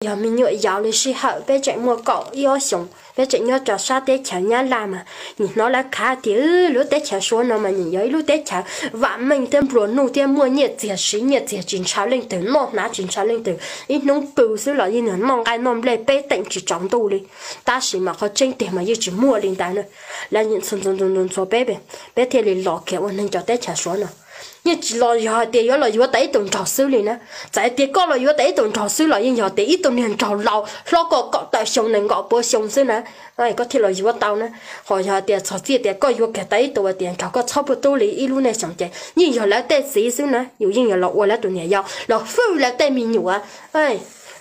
yog me nyuam yaus li sij hawm peb tseem muaj kaum ib ob xyoos, peb tseem nyob rau sab teb chaws Nyab Laj mas nim hnov lawv khav tias lub teb chaws Suav no mas nim yog ib lub teb chaws vam meej thiab nplua nuj thiab muaj nyiaj txiag siv nyiaj txiag tsis ntshaw leej twg, noj hnav tsis ntshaw leej twg, ib hnub pw xwb los yeej noj nqaij noj nplej peb teem tsis tsaus ntuj li. Tab sis mas qhov tseeb tiag mas yeej tsis muaj li ntawd na. Lawv ntxhua ntxhua peb, peb thiaj li los kiag ua neeg cov teb chaws Suav no. Yeej tsis los yog hais tias yuav los yuav tau ib tug nraug xwb li na. Txawm hais tias koj los yuav tau ib tug nraug xwb los yeej yog tias ib tug niag nraug laus hlob koj kaum tawm xyoo nees nkaum pua xyoo xwb na, koj thiaj los yuav tau na. Ho yog hais tias txog txij tias koj yuav kiag tau ib tug tias nraug koj txhob puj tub li ib lub neej xyoo ces yeej yog lawv tej txiv xwb na, yus yeej yuav los ua lawv tus niam yau, los hwj lawv tej me nyuam,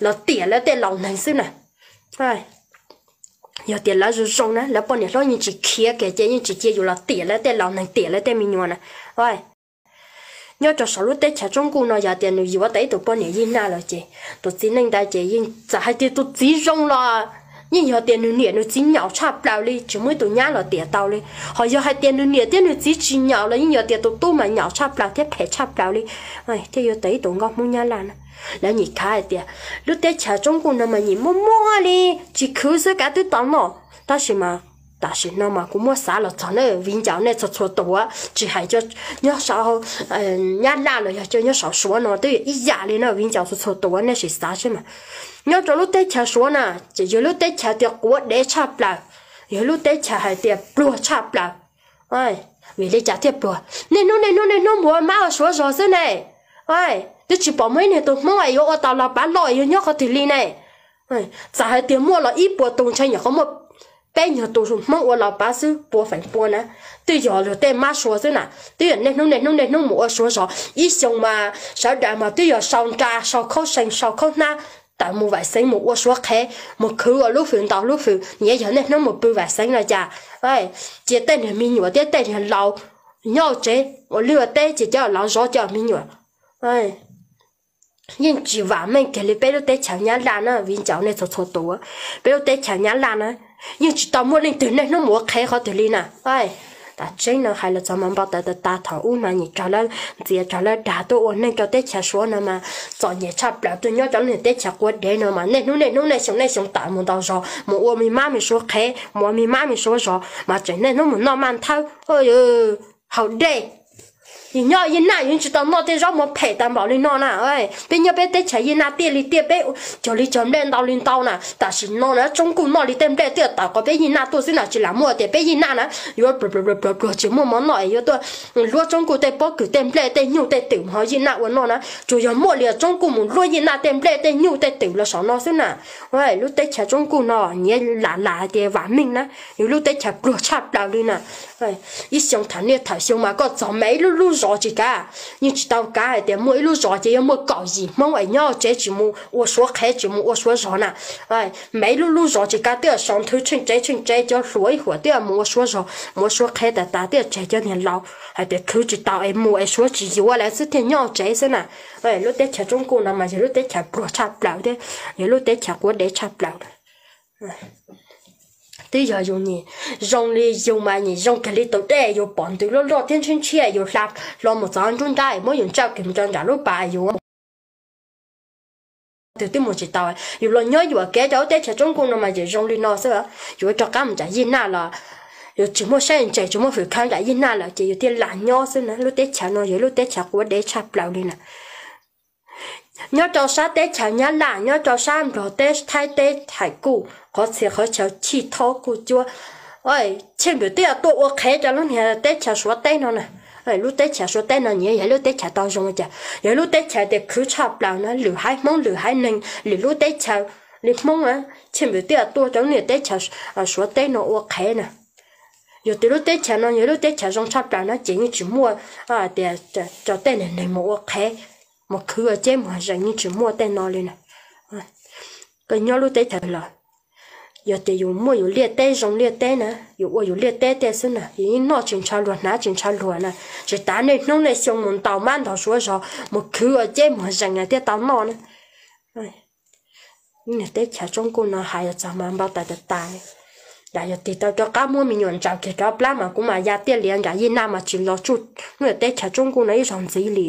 los tiam lawv tej laus neeg xwb na. Yog tias lawv zoo zoo na, lawv poj niam hlob yeej tsis khiav kiag ces yeej tsis cia yus los tiam lawv tej laus neeg tiam lawv tej me nyuam na. Nyob rau saum lub teb chaws Tsoob Kuj no yog tias nws yuav tau ib tug poj niam Yij Naj lawm ces tus txiv neej ntawd ces yeej txawm hais tias tus txiv zoo los yeej yog tias nws niam nws txiv nyaum tshaj plaws li tsis muaj ib tug nyab los tiam tau li. Ho yog hais tias nws niam thiab nws txiv tsis nyaum los yeej yog tias tus tub mas nyaum tshaj plaws thiab phem tshaj plaws li. Thiaj yuav tau ib tug nkauj Hmoob Nyab Laj na. Lawv nyim khav hais tias lub teb chaws Tsoob Kuj no mas nyim muaj muaj li, tsis khwv xwb kav twb tau noj. Tab sis mas tam sim no mas kuv muab xav los txog na viv ncaus nej txhua txhua tus, tsis hais nyob saum Nyab Laj los yog nyob saum Suav no twb yog ib yam li na viv ncaus txhua txhua tus, nej sim xav seb mas nyob rau lub teb chaws Suav na ces yog lub teb chaws tias quav dev tshaj plaws, yog lub teb chaws hais tias pluag tshaj plaws. Vim li cas thiaj pluag? Niaj hnub niaj hnub niaj hnub mus ua mab ua suav zog xwb ne. Twb tsis pom muaj ib niag tus Hmoob es yuav ua tau los pav loj es yuav nyob qhov twg li ne. Txawm hais tias muaj los ib puas tus ntshe nyuam qhuav muaj peb nyuag tus Hmoob ua los pav xwb, pua feem pua na, twb yog luag tej mab suav xwb na. Twb yog niaj hnub niaj hnub niaj hnub mus ua suav zog, ib xyoo mas sawv daws mas twb yog sau nra sau khaub seev sau khaub hnab tawm mus Vam Xeev mus ua suav qhev, mus khwv ua lub hws ntau lub hws, nyiav yog niaj hnub mus pw Vam Xeev no cas. Cia tej niag me nyuam thiab tej niag laus nyob tsev ua liaj ua teb, ces cov laus zov cov me nyuam. Yeej tsis vam meej kiag li peb lub teb chaws Nyab Laj na, viv ncaus nej txhua txhua tus. Peb lub teb chaws Nyab Laj na, yeej tsis tau muaj leej twg niaj hnub mus ua qhev qhov twg li na. Tam tseeb no hais los txog mas npau taws tas tas thaum ub mas nyim raug lawv ntxias raug lawv dag tuaj ua neeg rau teb chaws Suav no mas txom nyem tshaj plaws, tuaj nyob rau lub niag teb chaws quav dev no mas niaj hnub niaj hnub niaj xyoo niaj xyoo tawm mus ntaus zog, mus ua me mab me suav qhev, mus ua me mab me suav zog mas tseem niaj hnub mus noj maj nthawb, haus dej. Yus nyob Yij Naj yus tsis tau noj tej zaub mov phem tas npaum li no na. Peb nyob peb teb chaws Yij Naj tiaj li tiaj, peb cog li cog nplej ntau li ntau na. Tam sim no na Tsoob Kuj noj li tej nplej twb tawm qhov peb Yij Naj tuaj xwb na, tsis lam muaj tias peb Yij Naj na yuav pluag pluag tsis muaj mov noj es yuav tuaj luab Tsoob Kuj tej pob kws tej nplej tej nyuj tej twm mus hauv Yij Naj ua noj na. Tsuas yog muaj li Tsoob Kuj mus luab Yij Naj tej nplej tej nyuj tej twm los saum no xwb na. Lub teb chaws Tsoob Kuj no nyiav lam lam hais tias vam meej na, yus lub teb chaws pluag tshaj plaws li na. Ib xyoo thaum niaj thaum xyoo mas koj txog me ib lub lub zos tsis kav, yeej tsis tau kav hais tias muaj ib lub zos ces yuav muaj kaum yim Hmoob es nyob tsev tsis mus ua suav qhev tsis mus ua suav zog na. Me ib lub lub zos tsis kav twb yog sau nthwv tsheej tsev tsheej tsev, cov hluas ib huam twb yog mus ua suav zog mus ua suav qhev tas tas twb yog tseg cov niag laus hais tias khwv tsis tau es mus es suav tsis yuav lawv xwb thiaj nyob tsev xwb na. Lub teb chaws Tsoob Kuj no mas yog lub teb chaws pluag tshaj plaws thiab yog lub teb chaws quav dev tshaj plaws. Twb yog yus nim zoo li yus mas nim zoo kiag li tus dej, yus pom ntws loj loj thiab ntshiab ntshiab, yus hla hlo mus txog nruab nrab es muab yus ntsawj kiag mus rau nram lub pas yus twg twb mus tsis tau. Yus los nyob yuam kev rau lub teb chaws Tsoob Kuj no mas yus zoo li no xwb, yus ua rov qab mus nram Yij Naj los yus tsis muaj siab ntseeg tsis muaj hwm khawv nram Yij Naj lawm ces yus thiaj lam nyob xwb na. Lub teb chaws no yog lub teb chaws quav dev tshaj plaws li na. Nyob rau sab teb chaws Nyab Laj, nyob rau sab Nplog teb, Thaib teb, Thaim Kuj, qhov txhia qhov chaw Chij Thob Kuj Cuab, Chij Npws twb yog tuaj ua qhev rau lub niag teb chaws Suav teb no na. Lub teb chaws Suav teb no nyiav yog lub teb chaws tau zoo cas, yog lub teb chaws tias khwv tshaj plaws na, lwm haiv Hmoob lwm haiv neeg lwm lub teb chaws li Hmoob na, Chij Npws twb yog tuaj rau lub niag teb chaws Suav teb no ua qhev na. Yog tias lub teb chaws no yog lub teb chaws zoo tshaj plaws no ces yeej tsis muaj tias rau tej neeg mus ua qhev, mus khwv ua ceb mus zees, yeej tsis muaj tej no li na. Koj nyob lub teb chaws los yog tias yus muaj yus liaj teb zoo liaj teb na, yus ua yus liaj teb tej xwb na, yus yeej noj tsis ntshaw luag hnav tsis ntshaw luag na. Tsis tas niaj hnub niaj xyoo mus ntaus mab ntaus suav zog mus khwv ua ceb mus zees na thiaj tau noj na. Teb chaws Tsoob Kuj no hais los txog mas npau taws tas tas li. Yog tig tau rov qab muab me nyuam ntsaws kiag rov plab mas kuv mas ya tiaj lias nram Yij Naj mas tsis los tsuj lub teb chaws Tsoob Kuj no ib zaug ntxiv li.